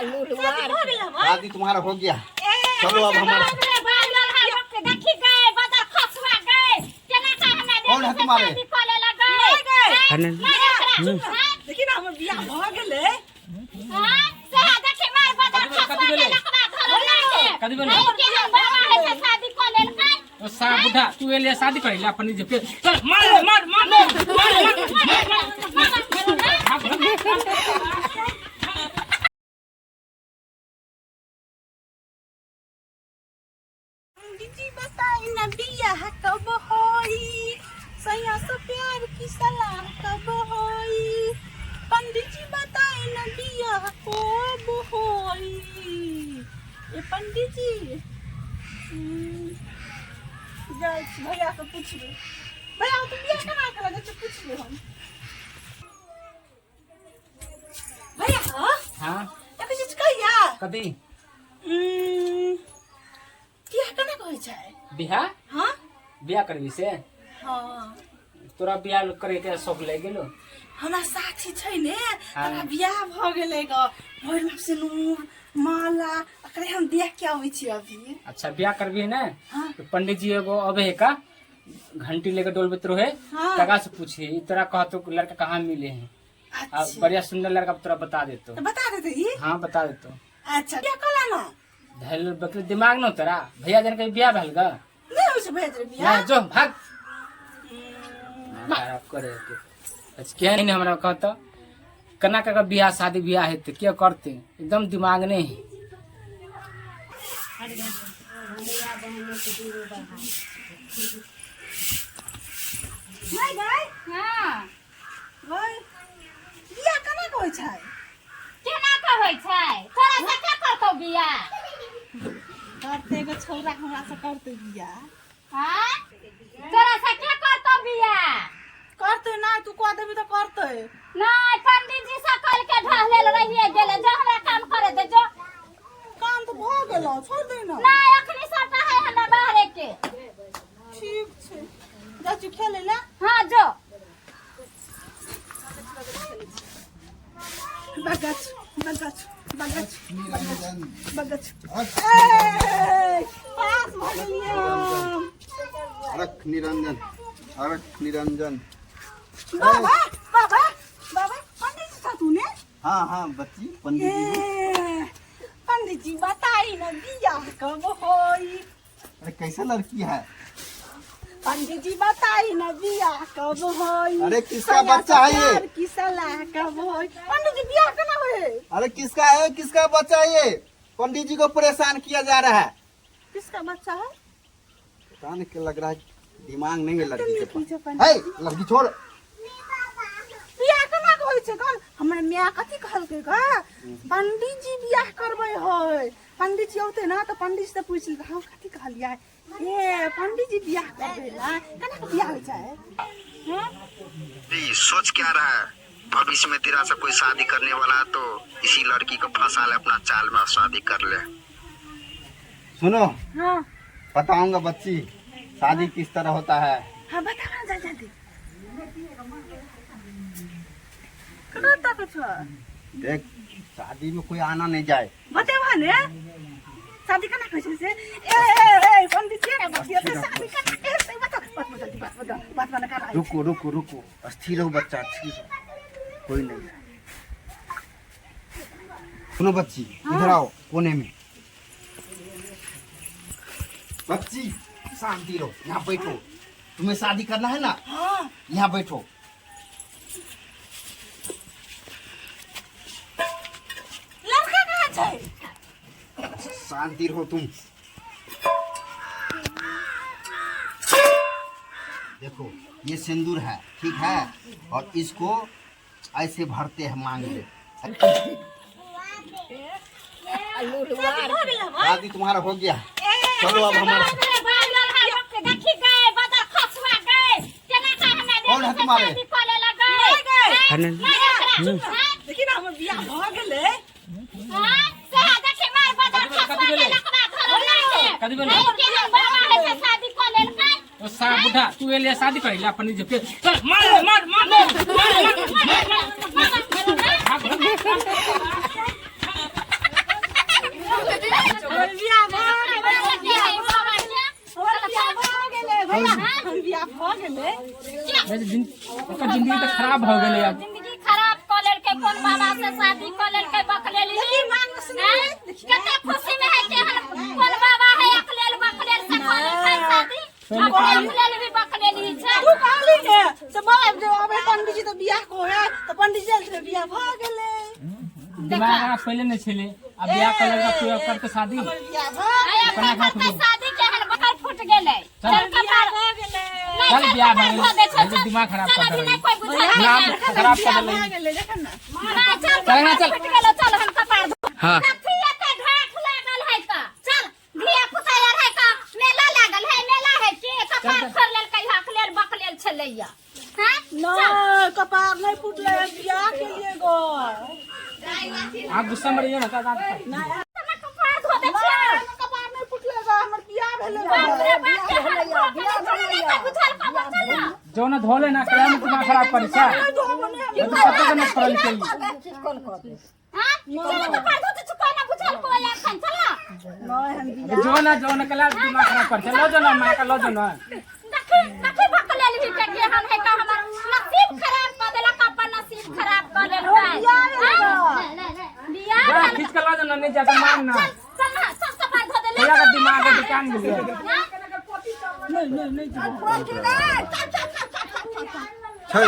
शादी भऽ गेल हमर। शादी तुम्हारा हो गया, चलो अब हमारा। देखी गए बदर खसुआ गए केना का हमरा कौन है तुम्हारे? शादी कऽ लेला गए। गए। नहीं। देखी ना, हमर बियाह भऽ गेलै। हाँ, सएह देखी मार बदर कथी खसुआ भेलै? के लकवा धरल लागे। कथी भेलै? नहीं केहन बाबा है से शादी कऽ लेलकै। ओ सा बुढ़ा, तू एले शादी करे ला अपन जे पे चल मार मार मार मार मार मार। पंडित जी बताई ना, बियाह कब होई? सैया से प्यार की सलाह कब होई? पंडित जी बताई ना, बियाह कब होई? ए पंडित जी, जाइ छी भैया से पूछबै। भैया, तू बियाह केना करऽ जाइ छी? पूछबै हम भैया। हाँ। एक चीज कहिया? कथी? बियाह केना कहै छै? बियाह? हाँ। बियाह करबी से? हाँ। तोरा बियाह करे के शौक लागि गेलो? हमरा साथी छै ने। हाँ। तकरा बियाह भऽ गेलै ग, भरि में सिनूर माला, एकरे हम देख के अबै छी अभी। अच्छा, बियाह करबी ने? हाँ। तो पंडित जी एगो अबे है का, घंटी लेके डोलबैत रहे। हाँ। तका से पूछी, ई तोरा कहतो कि लड़का कहाँ मिले हैं आ। अच्छा। बढ़िया सुंदर लड़का तोरा बता देतो। तो बता देते ई? हाँ, बता देतो। अच्छा, बियाह कला ना? धैल बकरी, दिमाग न तोरा। भैया जन के बियाह भेल गा? नहीं होइ छै भैया रे बियाह। ना, जो भाग, खराब करे के। अच्छा, किया नहीं हमरा कहता केना के बियाह शादी बियाह हेतै, के करते? एकदम दिमाग नहीं है। नहीं गए। हाँ। गए, बियाह केना के होइ छै? केना के होइ छै? तोरा से के करतौ बियाह? करते एगो छौड़ा हमरा से करते बियाह। हाँ? तोरा से के करतौ बियाह? करते ना, तू कह देबी तऽ करते। नहीं, पंडित जी से कल के ढह लेल रहिए गेले। जो, हमरा काम करे दे, जो। काम तऽ भऽ गेलो, छोड़ दे ना। नहीं, अखनी सबटा है हमरा बाहरे के। ठीक छै, जाइ छी खेलै लए। हाँ, जो। बगच बगच बगच निरंजन। बगच। ए, पास भऽ गेलियै हम। अरख निरंजन, अरख निरंजन। बाबा, बाबा, बाबा, पंडित जी छथुन ने? हाँ हाँ बच्ची, पंडित जी हूँ। ए, पंडित जी बताई ना, बियाह कब होई? अरे, कैसा लड़की है? पंडित जी बताई ना, बियाह कब होई? अरे, किसका बच्चा है ये? प्यार की सलाह कब होई? पंडित जी, बियाह केना होई? अरे, किसका है, किसका बच्चा है ये? पंडित जी को परेशान किया जा रहा है। किसका बच्चा है? पता नहीं क्या लग रहा है, दिमाग नहीं है लड़की के की पास। छै पंडित है लड़की, छोड़। बियाह केना के होइ छै गन? हमर माय कथी कहलकै ग? पंडित जी बियाह करबै है। पंडित जी औते ना तऽ पंडित से पूछि लेबै। हम कथी कहलियै? ए पंडित जी, बियाह करबै ला केना के बियाह होइ छै? हैं? नहीं, सोच क्या रहा है? भविष्य में तेरा से कोई शादी करने वाला है तो इसी लड़की को फंसा ले अपना चाल में और शादी कर ले। सुनो। हाँ। बताऊंगा बच्ची, शादी किस तरह होता है। हाँ, बता ना जल्दी जल्दी। कहाँ तक छ? देख, शादी में कोई आना नहीं जाए। बतेबा ने, शादी केना होइ छै से। ए ए ए पंडित जी, बतिया से शादी केना के हेतै? बता, बात बता, बात बता, बात बता कर। रुको रुको रुको, स्थिर हो बच्चा, स्थिर हो, कोई नहीं है। सुनो बच्ची, इधर आओ कोने में। बच्ची, शांति रहो, यहाँ बैठो। तुम्हें शादी करना है ना? हाँ। यहाँ बैठो। लड़का कहाँ छै? शांति रहो तुम। देखो, ये सिंदूर है, ठीक है? और इसको ऐसे भरते हैं मांग में। शादी तुम्हारा हो गया, चलो अब हमारा। देखी गए बदर खसुआ गए केना का हमरा कौन है तुम्हारे? शादी कऽ लेला गए। गए। नहीं। देखी ना, हमर बियाह भऽ गेलै। हाँ, सएह देखी मार बदर कथी खसुआ भेलै? के लकवा धरल लागे। कथी भेलै? नहीं केहन बाबा है से शादी कऽ लेलकै। ओ सा बुढ़ा, तू एले शादी करे ला अपन जे पे चल मार मार मार मार मार मार। गेलै। वैसे ओकर जिंदगी तऽ खराब भऽ गेलै आब। जिंदगी खराब कऽ लेलकै, कोन बाबा से शादी कऽ लेलकै बकलेली। देखी मांग में सिंदूर हैं? देखी। कते खुशी में है केहन कोन बाबा है अकलेल बकलेल से कऽ लेलकै शादी। पहिले अकलेल भी बकलेली छै। तू कहली ने से बाबा जे अबे पंडित जी तऽ बियाह को है तऽ पंडित जी आयल बियाह भऽ गेलै। दिमाग खराब पहिले नहि छलै, आब बियाह कऽ लेलक तू करते शादी। हमर बियाह भऽ आय केना अपन खराब करतै शादी केहन बकर फूट गेलै। चल। चल कपार भऽ गेलै। नहीं, चल चल बियाह कपार भऽ धो दे छौ, गेलै, चल। दिमाग खराब चल कऽ अभी देलक। नहीं कोई बुझल दिमाग है। खराब कऽ बियाह देलक। भऽ गेलै देखन ने। नहीं, चल चल ना, कपार चल। फूट गेलो, चल हम कपार धो। हाँ। कथी एते ढाठ लागल है का? चल धिया पुता यार है का मेला लागल है, मेला है के कपार चल। फोड़ लेलकै, हकलेल बकलेल छलैया। हैं? चल। नहि कपार नहि फुटलै, बियाह के लिए गो। आप गुस्सा में रहिए ना का हमरा कपार धो दे छियै। कपार नहि फुटलै गो, हमर बियाह भेलै गो। बाप रे बाप, केहन भऽ गेलै, चल नहि कोई बुझल कबो, चल ना। जो ना धोले ना कला में दिमाग खराब करै छै। नहि धोबो नहि हम। तो सबके नहि पढ़ल छै। हैं? चल कपार धो दे छियै, कोई ना बुझल को एखन, चल ना। नहि हम बियाह जो ना कला दिमाग खराब करै छै। लो जो ना माँ का लो जो ना। देखी देखी बकलेल भी के केहन है का, हमर नसीब खराब कऽ देलक, अपन नसीब खराब कऽ लेलकै। बियाह जा भेल। खींच के लो जो ना, नहीं जाता मांग ना। चल चल ना, सब कपार धो दे ले। खोला का दिमाग है दुकान गेलिए। हैं? नहीं नहीं नहीं। चल चल चल चल चल चल। छै।